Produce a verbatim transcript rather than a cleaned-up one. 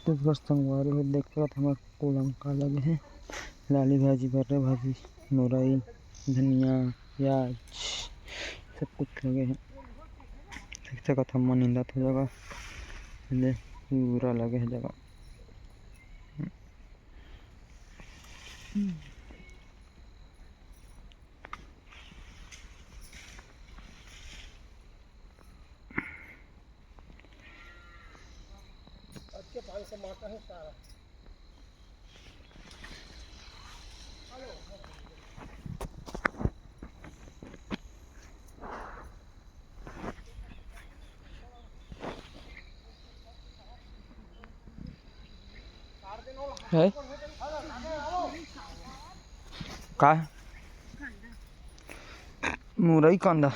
छत्तीसगढ़ संगवारी हो, देख सकत हमर कुलम का लगे हे, लाली भाजी, बर्रे भाजी, मुरई, धनिया, प्याज, सब कुछ लगे हे। देख सकत हम निंदत हे जगह, ले पूरा लगे हे जगह। है? का? मुरई कांदा।